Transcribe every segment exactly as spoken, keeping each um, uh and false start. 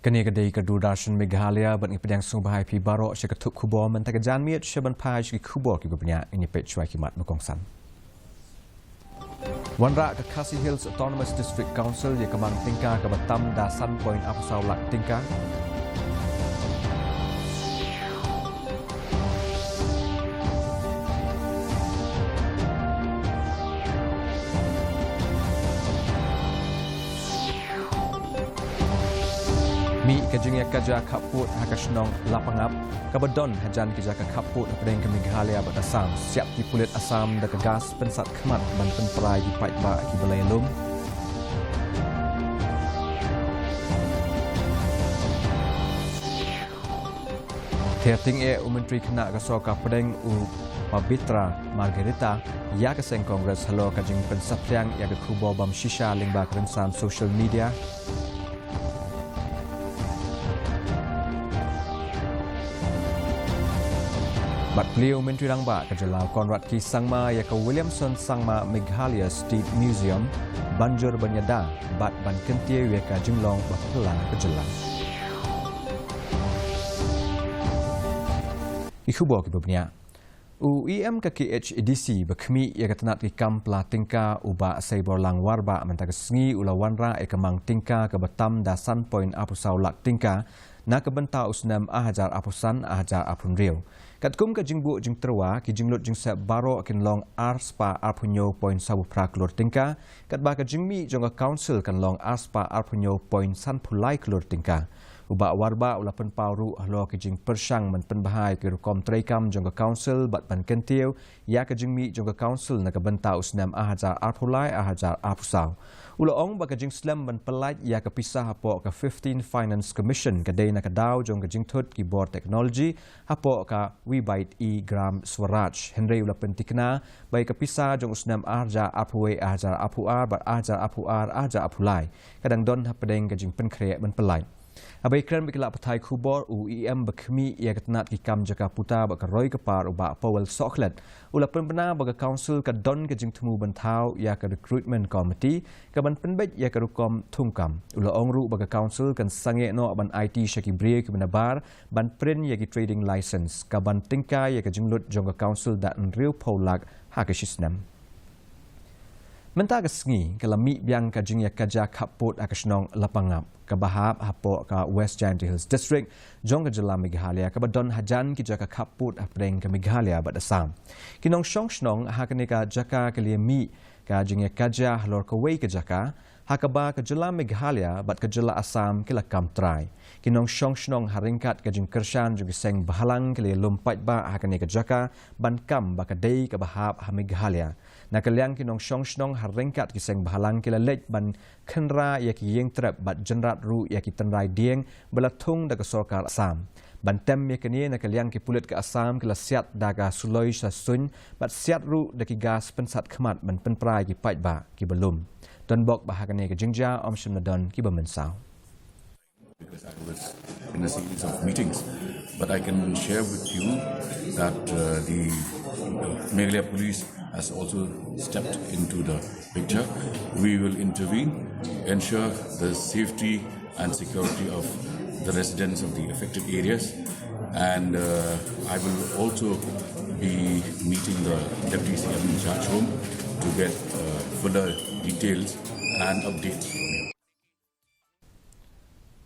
Kane ka dei ka Doordarshan Meghalaya bad ngi pdiang sngewbha ïa phi baroh sha ka thup khubor mynta ka janmiet. Sha ban phai sha ki khubor kiba bniah, ngin ïa peit shuwa ki mat ba kongsan. Wanrah ka Khasi Hills Autonomous District Council ïa ka mang tyngka kaba tam da san point arphew saw lak tyngka. Mih ka jingïakajia khappud ha ka shnong Lapangap, kaba don hajan ki jaka khappud hapdeng ka Meghalaya bad Assam. Siat ki pulit Assam da ka gas pynsat khmat ban pynpra ïa ki paidbah kiba la ïalum. Ther tyngeh u Myntri Khynnah ka Sorkar Pdeng u Pabitra Margherita ïa ka seng Congress halor ka jingpynsaphriang ïa ka khubor bam shisha lyngba ka rynsan social media. Bad plie u Myntri Rangbah ka jylla u Conrad K Sangma ïa ka Williamson Sangma Meghalaya State Museum ban jur ban ïada bad ban kyntiew ïa ka jinglong ba phylla ka jylla. Ki khubor kiba bniah. U EM ka KHADC ba khmih ïa ka tnat ki kam pla tyngka u Bah Seiborlang Warbah mynta ka sngi u la wanrah ïa ka mang tyngka kaba tam da san point arphew saw lak tyngka na ka bynta u snem ar hajar arphew san ar hajar arphew hynriew. Katkum ka jingbuh jingtyrwa, ki jinglut jingsep baroh kin long ar spah arphew hynñiew point saw phra klur tyngka, katba ka jingmih jong ka council kan long ar spah arphew hynñiew point sanphew lai klur tyngka. U Bah Warbah u la pynpaw ruh halor ki jingpyrshang ban pynbha ïa ki rukom treikam jong ka council bad ban kyntiew ïa ka jingmih jong ka council na ka bynta u snem ar hajar arphew lai ar hajar arphew saw. U la ong ba ka jingslem ban pyllait ïa ka pisa hapoh ka fifteen Finance Commission ka dei na ka daw jong ka jingthut ki bor technology hapoh ka Vibite e-Gram Swaraj. Hynrei u la pyntikna ba ïa ka pisa jong u snem ar hajar arphew wei ar hajar arphew ar bad ar hajar arphew ar ar hajar arphew lai ka dang don hapdeng ka jingpynkhreh ban pyllait. Haba ïakren bad ki lad pathai khubor, u EM ba khmih ïa ka tnat ki kam jaka puta bad ka roi ka par u Bah Powell Sohkhlet u la pynbna ba ka council ka don ka jingthmu ban thaw ïa ka recruitment committee kaban pynbeit ïa ka rukom thungkam. U la ong ruh ba ka council kan sangeh noh ban aiti sha ki briew kiba nabar ban print ïa ki trading license, kaban tyngkai ïa ka jinglut jong ka council da hynriewphew lak ha ka shisnem. Mynta ka sngi ka la mih biang ka jingïakajia khappud ha ka shnong Lapangap kaba hap hapoh ka West Jaintia Hills District jong ka jylla Meghalaya, kaba don hajan ki jaka khappud hapdeng ka Meghalaya bad Assam. Ki nongshong shnong ha kane ka jaka ki la ïamih ka jingïakajia halor kawei ka jaka ha kaba ka jylla Meghalaya bad ka jylla Assam ki la kam trai. Ki nongshong shnong ha ryngkat ka jingkyrshan jong ki seng bhalang ki la ïalum paidbah ha kane ka jaka ban kam ba ka dei kaba hap ha Meghalaya. Na ka liang ki nongshong shnong ha ryngkat ki seng bhalang ki la leit ban khynra ïa ki ïing trep bad jynrat ruh ïa ki tynrai dieng ba la thung da ka sorkar Assam. Ban tem ïa kane, na ka liang ki pulit ka Assam ki la siat da ka suloi sha suiñ bad siat ruh da ki gas pynsat khmat ban pynpra ïa ki paidbah kiba lum. Donbok ba ha kane ka jingjia ym shym la don kiba mynsaw. Because I was in a series of meetings, but I can share with you that, uh, the Meghalaya Police has also stepped into the picture. We will intervene, ensure the safety and security of the residents of the affected areas, and, uh, I will also be meeting the Deputy C M in charge home to get, uh, further details and updates.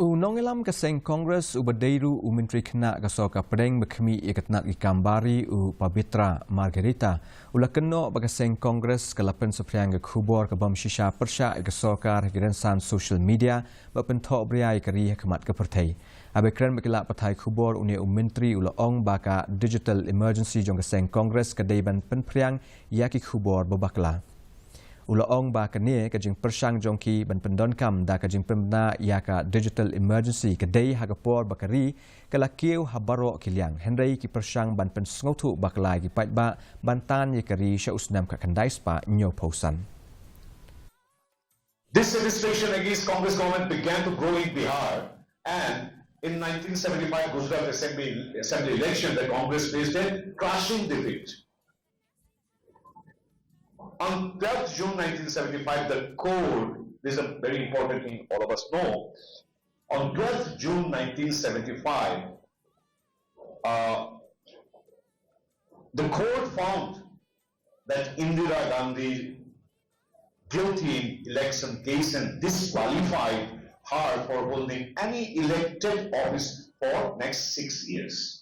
U nongïalam ka seng Congress uba dei ruh u Myntri Khynnah ka Sorkar Pdeng ba khmih ïa ka tnat ki kam bari, u Pabitra Margherita, u la kynnoh ba ka seng Congress ka la pynsaphriang ka khubor ka bym shisha pyrshah ïa ka sorkar ha ki rynsan social media ba pynthohbria ïa ka ri ha khmat ka pyrthei. Haba ïakren bad ki lad pathai khubor, une u Myntri u la ong ba ka digital emergency jong ka seng Congress ka dei ban pynphriang ïa ki khubor ba bakla. U la ong ba kane ka jingpyrshang jong ki ban pyndonkam da ka jingpynbna ïa ka digital emergency ka dei ha ka por ba ka ri ka la kiew ha baroh ki liang, hynrei ki pyrshang ban pynsngewthuh bakla ïa ki paidbah ban tan ïa ka ri sha u snem khatkhyndai spah hynñiewphew san. Dissatisfaction against Congress government began to grow in Bihar, and in nineteen seventy-five Gujarat Assembly, Assembly election, the Congress faced a crushing defeat. On twelfth June nineteen seventy-five, the court, this is a very important thing all of us know, On twelfth June nineteen seventy-five, uh, the court found that Indira Gandhi guilty in election case and disqualified her for holding any elected office for next six years.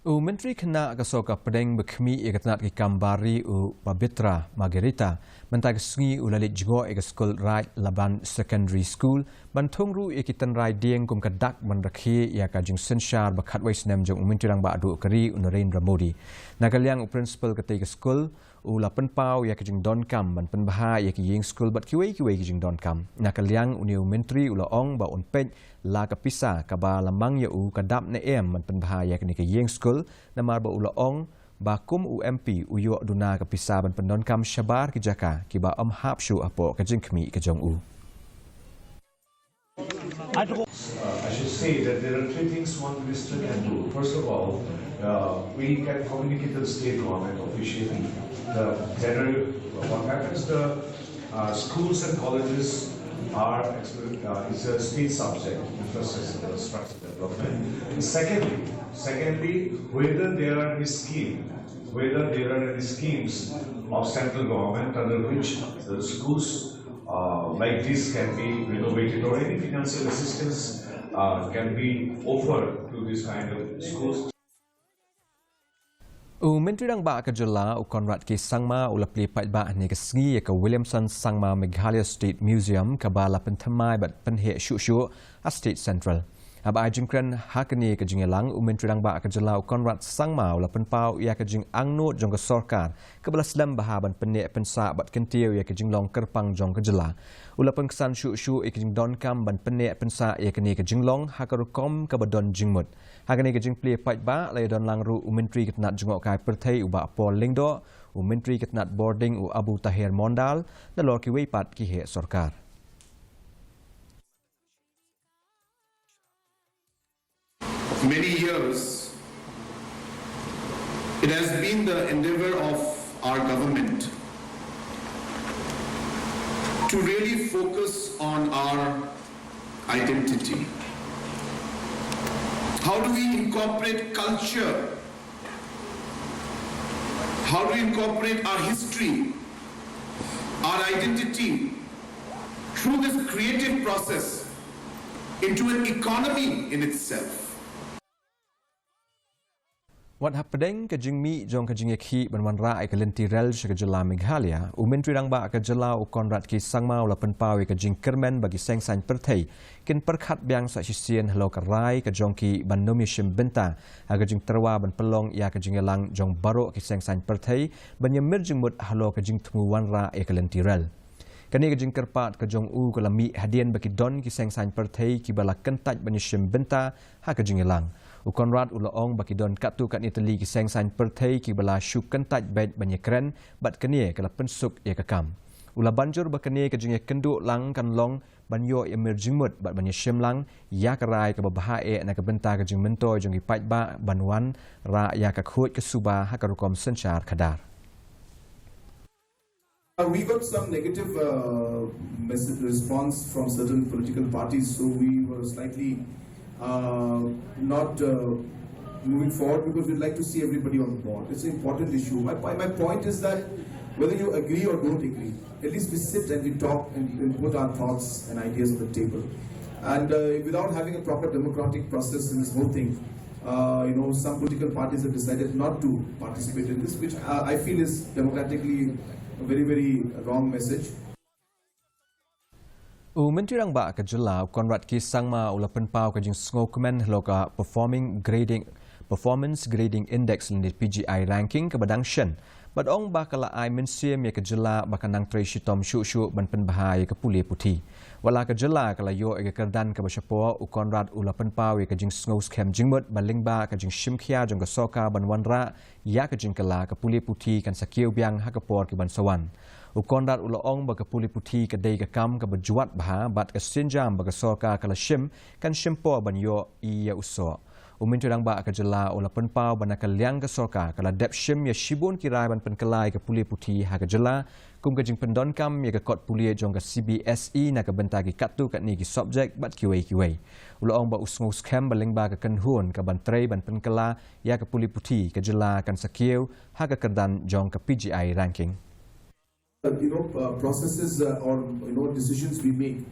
U Myntri Khynnah ka Sorkar Pdeng ba khmih ïa ka tnat ki kam bar ri u Pabitra Margherita mynta ka sngi u la leit jngoh ïa ka skul Raid Laban Secondary School ban thung ruh ïa ki tynrai dieng kum ka dak ban rakhe ïa ka jingsynshar ba khatwei snem jong u Myntri Rangbah duh ka ri u Narendra Modi. Na ka liang u principal katei ka skul u la pynpaw ïa ka jingdonkam ban pynbha ïa ka ïing skul bad kiwei kiwei ki jingdonkam. Na ka liang une u myntri u la ong ba un peit la ka pisa kaba la mang ïa u ka dap ne em ban pynbha ïa kane ka ïing skul, namar ba u la ong ba kum u M P u ïoh duna ka pisa ban pyndonkam shabar ki jaka kiba ym hap shuh hapoh ka jingkhmih ka jong u. Uh, I should say that there are three things one minister can do. First of all, uh, we can communicate to the state government officially. The general, what happens, the uh, schools and colleges are, uh, it's a state subject, infrastructure, structure development. Secondly, secondly, whether there are any scheme, whether there are any schemes of central government under which the schools uh, like this can be renovated or any financial assistance uh, can be offered to this kind of schools. U Myntri Rangbah ka Jylla u Conrad K Sangma u la plie paidbah hynne ka sngi ïa ka Williamson Sangma Meghalaya State Museum kaba la pynthymmai bad pynheh shuh shuh ha State Central. Haba ai jingkren ha kane ka jingïalang, u Myntri Rangbah ka Jylla u Conrad Sangma u la pynpaw ïa ka jingangnud jong ka sorkar kaba la slem bha ban pynneh pynsah bad kyntiew ïa ka jinglong kyrpang jong ka jylla. U la pynksan shuh shuh ïa ka jingdonkam ban pynneh pynsah ïa kane ka jinglong ha ka rukom kaba don jingmut. Ha kane ka jingplie paidbah la ïadon lang ruh u Myntri ka tnat jngohkai pyrthei u Bah Paul Lyngdoh, u Myntri ka tnat bording u Abu Taher Mondal, nalor kiwei pat ki heh sorkar. Many years, it has been the endeavor of our government to really focus on our identity. How do we incorporate culture? How do we incorporate our history, our identity, through this creative process into an economy in itself? Wat hapdeng ka jingmih jong ka jingïakhih ban wanrah ïa ka lynti rel sha ka jylla Meghalaya, u Myntri Rangbah ka jylla u Conrad K Sangma u la pynpaw ïa ka jingkyrmen ba ki seng saiñ pyrthei kin pyrkhat biang sa shisien halor ka rai ka jong ki ban nym ïashim bynta ha ka jingtyrwa ban pynlong ïa ka jingïalang jong baroh ki seng saiñ pyrthei ban ïamir jingmut halor ka jingthmu wanrah ïa ka lynti rel. Kane ka jingkyrpad ka jong u ka la mih hadien ba ki don ki seng saiñ pyrthei kiba la kyntait ban ïashim bynta ha ka jingïalang. U Conrad u la ong ba ki don katto katne tylli ki seng saiñ pyrthei kiba la shu kyntait beit ban ïakren bad kane ka la pynsuk ïa ka kam. U la ban jur ba kane ka jingïakynduh lang kan long ban ïoh ïamir jingmut bad ban ïashim lang ïa ka rai kaba bha eh na ka bynta ka jingmyntoi jong ki paidbah ban wanrah ïa ka khuid ka suba ha ka rukom synshar khadar. Uh, we got some negative uh, message response from certain political parties, so we were slightly uh, not uh, moving forward because we'd like to see everybody on board. It's an important issue. My, my point is that whether you agree or don't agree, at least we sit and we talk and, and put our thoughts and ideas on the table. And uh, without having a proper democratic process in this whole thing, uh, you know, some political parties have decided not to participate in this, which uh, I feel is democratically a very, very wrong message. U Myntri Rangbah ka jylla u Conrad K Sangma u la pynpaw ka jingsngewkmen halor ka performing grading performance grading index lane P G I ranking kaba dang shen bad ong ba ka la ai mynsiem ïa ka jylla ba ka nang trei shitom shuh shuh ban pynbha ïa ka pule puthi. Wat la ka jylla ka la ïoh ïa ka kyrdan kaba shapoh, u Conrad u la pynpaw ïa ka jingsngew skhem jingmut ba lyngba ka jingshim khia jong ka sorkar ban wanrah ïa ka jingkylla, ka pule puthi kan sa kiew biang ha ka por ki ban sa wan. U Conrad u la ong ba ka pule puthi ka dei ka kam kaba jwat bha bad ka sienjam ba ka sorkar ka la shim kan shim por ban ïoh ïa u soh. U Myntri Rangbah ka jylla u la pynpaw ba na ka liang ka sorkar ka la dep shim ïa shibun ki rai ban pynkylla ïa ka pule puthi ha ka jylla, kum ka jingpyndonkam ïa ka kot pule jong ka C B S E na ka bynta ki katto katne ki subject bad kiwei kiwei. U la ong ba u sngewskhem ba lyngba ka kynhun ka ban trei ban pynkylla ïa ka pule puthi, ka jylla kan sa kiew ha ka kyrdan jong ka P G I ranking. Uh, you know, uh, processes uh, or you know decisions we make,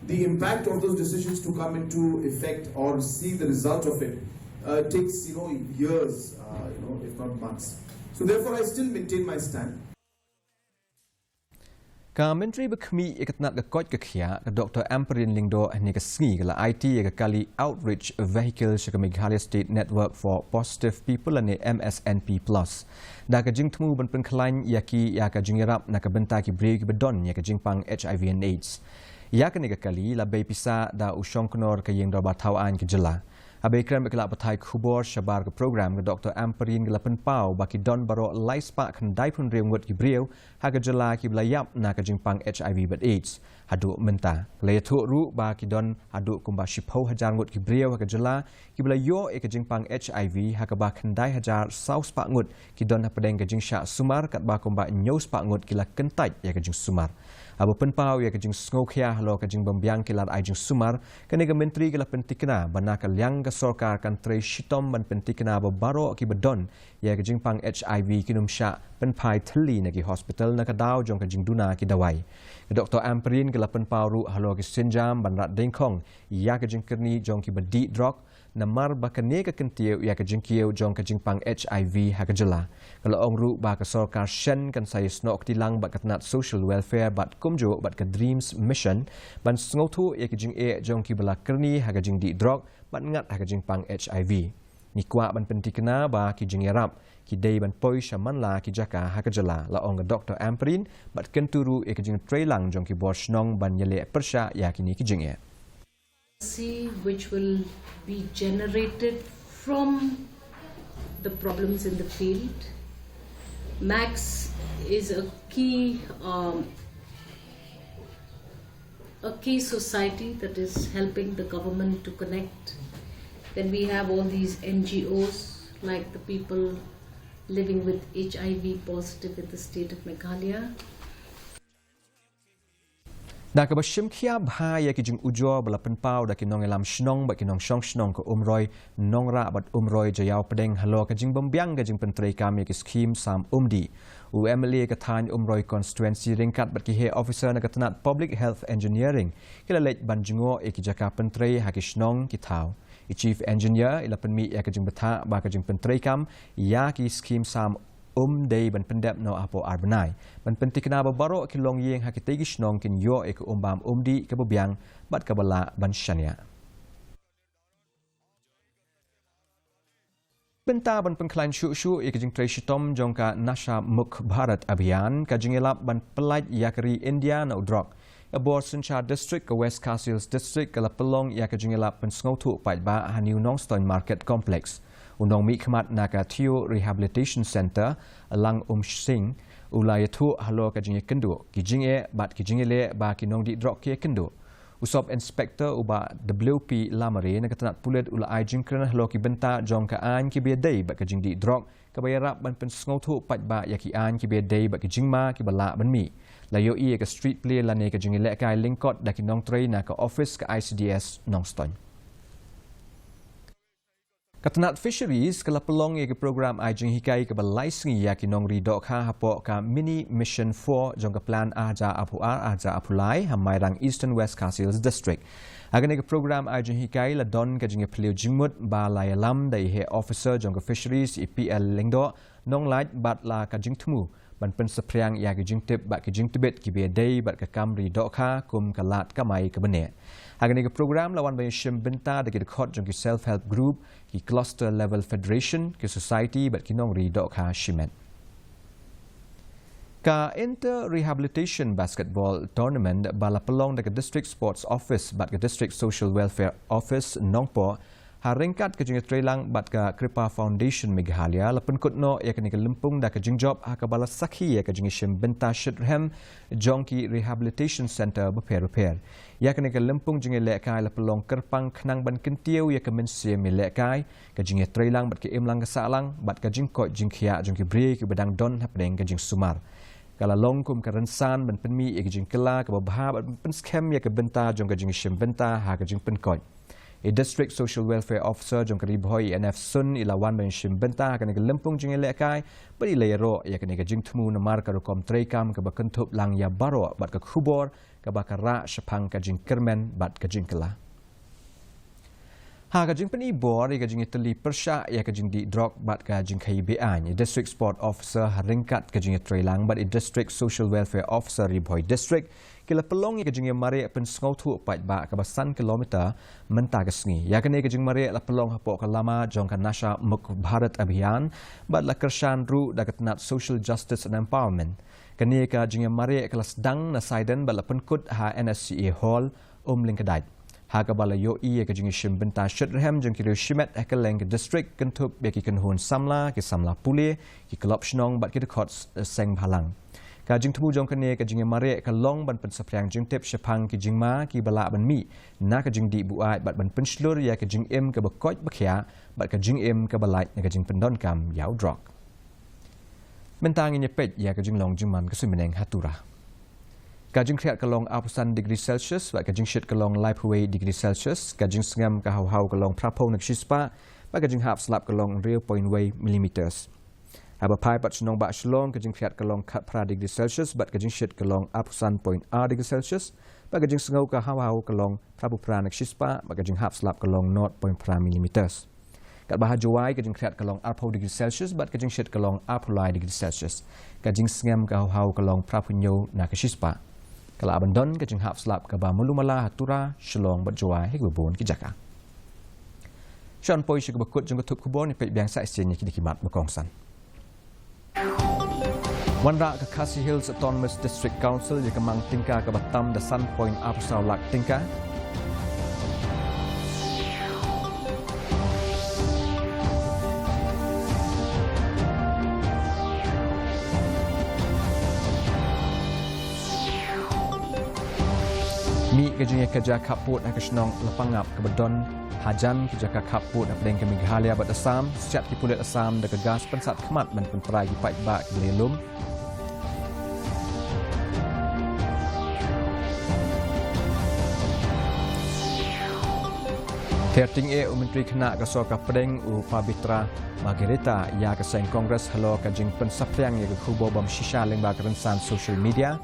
the impact of those decisions to come into effect or see the result of it uh, takes you know years, uh, you know, if not months. So therefore, I still maintain my stand. Ka Myntri ba khmih ïa ka tnat ka koit ka khiah, ka Doctor Ampareen Lyngdoh, hynne ka sngi ka la aiti ïa ka kali Outreach Vehicle sha ka Meghalaya State Network for Positive People lane M S N P plus, da ka jingthmu ban pynkhlaiñ ïa ki ïa ka jingïarap na ka bynta ki briew kiba don ïa ka jingpang H I V and AIDS. Ïa kane ka kali la bei pisa da u shongknor ka ïing dorbar thaw aiñ ka jylla. Haba ïakren bad ki lad pathai khubor shabar ka program, ka Doctor Ampareen ka la pynpaw ba ki don baroh lai spah khyndai phew hynriew ngut ki briew ha ka jylla kiba la ïap na ka jingpang H I V bad AIDS haduh mynta. Ka la ïathuh ruh ba ki don haduh kumba shiphew hajar ngut ki briew ha ka jylla kiba la ïoh ïa ka jingpang H I V, ha kaba khyndai hajar saw spah ngut ki don hapdeng ka jingshah sumar, katba kumba hynñiew spah ngut ki la kyntait ïa ka jingsumar. Haba pynpaw ïa ka jingsngewkhia halor ka jingbymbiang ki lad ai jingsumar, kane ka Myntri ka la pyntikna ba na ka liang ka sorkar kan trei shitom ban pyntikna ba baroh kiba don ïa ka jingpang H I V kin ym shah pynphai thylli na ki hospital na ka daw jong ka jingduna ki dawai. Ka Doctor Ampareen ka la pynpaw ruh halor ki sienjam ban rat dyngkhong ïa ka jingkyrni jong kiba dih drok, namar ba kane ka kyntiew ïa ka jingkiew jong ka jingpang H I V ha ka jylla. Ka la ong ruh ba ka sorkar shen kan sa ïasnoh kti lang bad ka tnat Social Welfare bad kumjuh bad ka DREAMS Mission ban sngewthuh ïa ka jingeh jong kiba la kyrni ha ka jingdih drok bad ngat ha ka jingpang H I V. Ngi kwah ban pyntikna ba ki jingïarap ki dei ban poi sha man la ki jaka ha ka jylla, la ong ka Doctor Ampareen, bad kyntu ruh ïa ka jingtreilang jong ki bor shnong ban ïaleh pyrshah ïa kine ki jingeh. See which will be generated from the problems in the field. Max is a key um, a key society that is helping the government to connect. Then we have all these N G Os like the people living with H I V positive in the state of Meghalaya. Da kaba shim khia bha ïa ki jingujor ba la pynpaw da ki nongïalam shnong bad ki nongshong shnong ka Umroi Nongrah bad Umroi Jaïaw Pdeng halor ka jingbymbiang ka jingpyntreikam ïa ki skhim sam umdih, u M L A ka thaiñ Umroi Constituency ryngkat bad ki heh officer na ka tnat Public Health Engineering ki la leit ban jngoh ïa ki jaka pyntrei ha ki shnong ki thaw. I Chief Engineer i la pynmih ïa ka jingbthah ba ka jingpyntreikam ïa ki skhim sam um dei ban pyndep noh hapoh ar bnai, ban pyntikna ba baroh ki longïing ha kitei ki shnong kin ïoh ïa ka um bam umdih kaba biang bad kaba lah ban shaniah. Bynta ban pynkhlaiñ shuh shuh ïa ka jingtrei shitom jong ka Nasha Mukt Bharat Abhiyan, ka jingïalap ban pyllait ïa ka ri India na u drok, ka bor synshar district ka West Khasi Hills District ka la pynlong ïa ka jingïalap pynsngewthuh paidbah ha New Nongstoiñ Market Complex. U nongmihkhmat na ka Theo Rehabilitation Centre, Lang Um Singh, u la ïathuh halor ka jingïakynduh, ki jingeh bad ki jingïaleh ba ki nongdih drok ki ïakynduh. U Sub Inspector u Bah W P Lamare na ka tnat pulit u la ai jingkren halor ki bynta jong ka aiñ kiba ïadei bad ka jingdih drok, kaba ïarap ban pynsngewthuh paidbah ïa ki aiñ kiba ïadei bad ki jingma kiba lah ban mih. La ïohi ïa ka street play lane ka jingïalehkai lyngkot da ki nongtrei na ka ophis ka I C D S Nongstoiñ. Ka tnat Fisheries ka la pynlong ïa ka program ai jinghikai kaba lai sngi ïa ki nongri dohkha hapoh ka Mini Mission four jong ka Plan ar hajar arphew ar ar hajar arphew lai ha Mairang, Eastern West Khasi Hills District. Ha kane ka program ai jinghikai la don ka jingïaphylliew jingmut ba la ïalam da i heh officer jong ka Fisheries, i P L Lyngdoh Nonglait, bad la ka jingthmu ban pynsaphriang ïa ki jingtip bad ki jingtbit kiba ïadei bad ka kam ri dohkha kum ka lad kamai kaba neh. Ha kane ka program la wan ban ïashim bynta da ki dkhot jong ki self help group, ki cluster level federation, ki society bad ki nongri dohkha shimet. Ka Inter Rehabilitation Basketball Tournament ba la pynlong da ka District Sports Office bad ka District Social Welfare Office Nongpoh Ha ryngkat ka jingïatreilang bad ka Kripa Foundation Meghalaya la pynkut noh ïa kane ka lympung da ka jingjop ha kaba la sakhi ïa ka jingïashim bynta shitrhem jong ki Rehabilitation Centre bapher bapher. Ïa kane ka lympung jingïalehkai la pynlong kyrpang khnang ban kyntiew ïa ka mynsiem ïalehkai, ka jingïatreilang bad ka imlang ka sahlang bad ka jingkoit jingkhiah jong ki briew kiba dang don hapdeng ka jingsumar. Ka la long kum ka rynsan ban pynmih ïa ka jingkylla kaba bha bad pynskhem ïa ka bynta jong ka jingïashim bynta ha ka jingpynkoit. I District Social Welfare Officer jong ka Ri Bhoi, N F Sun, i la wan ban shim bynta ha kane ka lympung jingïalehkai bad i la ïaroh ïa kane ka jingthmu namar ka rukom treikam kaba kynthup lang ïa baroh bad ka khubor kaba ka rah shaphang ka jingkyrmen bad ka jingkylla. Ha ka jingpyni bor ïa ka jingïatylli pyrshah ïa ka jingdih drok bad ka jingkhaïi be-aiñ, i District Sport Officer ha ryngkat ka jingïatreilang bad i District Social Welfare Officer Ri Bhoi District ki la pynlong ïa ka jingïamareh pynsngewthuh paidbah kaba san kilometer mynta ka sngi. Ïa kane ka jingmareh la pynlong hapoh ka lama jong ka Nasha Mukt Bharat Abhiyan bad la kyrshan ruh da ka tnat Social Justice and Empowerment. Kane ka jingïamareh ka la sdang na Saiden bad la pynkut ha N S C A Hall, Umlyngkdait, ha kaba la ïohi ïa ka jingïashim bynta shitrhem jong ki riew shimet ha kylleng ka district, kynthup ïa ki kynhun samla, ki samla pule, ki club shnong bad ki dkhot s-, seng bhalang. Ka jingthmu jong kane ka jingïamareh ka long ban pynsaphriang jingtip shaphang ki jingma kiba lah ban mih na ka jingdih buaid bad ban pynshlur ïa ka jingim kaba koit ba khiah bad ka jingim kaba lait na ka jingpyndonkam ïa u drok. Mynta ngin ïa peit ïa ka jinglong jingman ka suiñ bneng ha Tura. Ka jingkhriat ka long arphew san degree Celsius bad ka jingshit ka long laiphew wei degree Celsius, ka jingsngem ka hawhaw ka long phraphew na ka shispah bad ka jinghap slap ka long hynriew point wei millimeters. Haba phai pat shnong bah Shillong, ka jingkhriat ka long khatphra degree Celsius bad ka jingshit ka long arphew san point ar degree Celsius bad ka jingsngew ka hawhaw ka long phraphew phra na ka shispah bad ka jinghap slap ka long nought point phra millimeters. Katba ha Jowai ka jingkhriat ka long arphew degree Celsius bad ka jingshit ka long arphew lai degree Celsius. Ka jingsngem ka hawhaw ka long phraphew hynñiew na ka shispah. Ka la ban don ka jinghap slap kaba malu mala ha Tura, Shillong bad Jowai ha kiba bun ki jaka. Shuwa ban poi sha kaba kut jong ka thup khubor, ngin peit biang sa shisien ïa kine ki mat ba kongsan. Wanrah ka Khasi Hills Autonomous District Council ïa ka mang tyngka kaba tam da san point arphew saw lak tyngka. Mih ka jingïakajia khappud ha ka shnong Lapangap kaba don hajan ki jaka khappud hapdeng ka Meghalaya bad Assam, siat ki pulit Assam da ka gas pynsat khmat ban pyntrai ki paidbah kiba la ïalum. Ther tyngeh u Myntri Khynnah ka Sorkar Pdeng u Pabitra Margherita ïa ka seng Congress halor ka jingpynsaphriang ïa ka khubor bym shisha lyngba ka rynsan social media.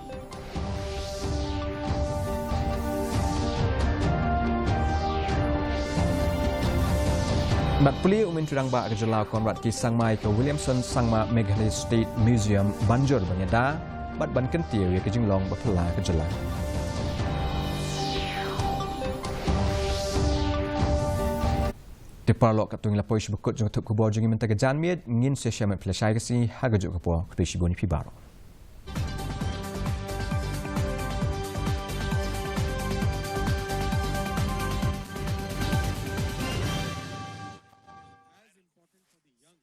Bad plie u Myntri Rangbah ka jylla Conrad K Sangma ïa ka Williamson Sangma Meghalaya State Museum ban jur ban ïada bad ban kyntiew ïa ka jinglong ba phylla ka jylla. Te paralok, katto ngi la poi sha ba kut jong ka thup khubor jong ngi mynta ka janmiet, ngin sa ïashem bad phi lashai ka sngi ha kajuh ka por. Khublei shibun ïa phi baroh.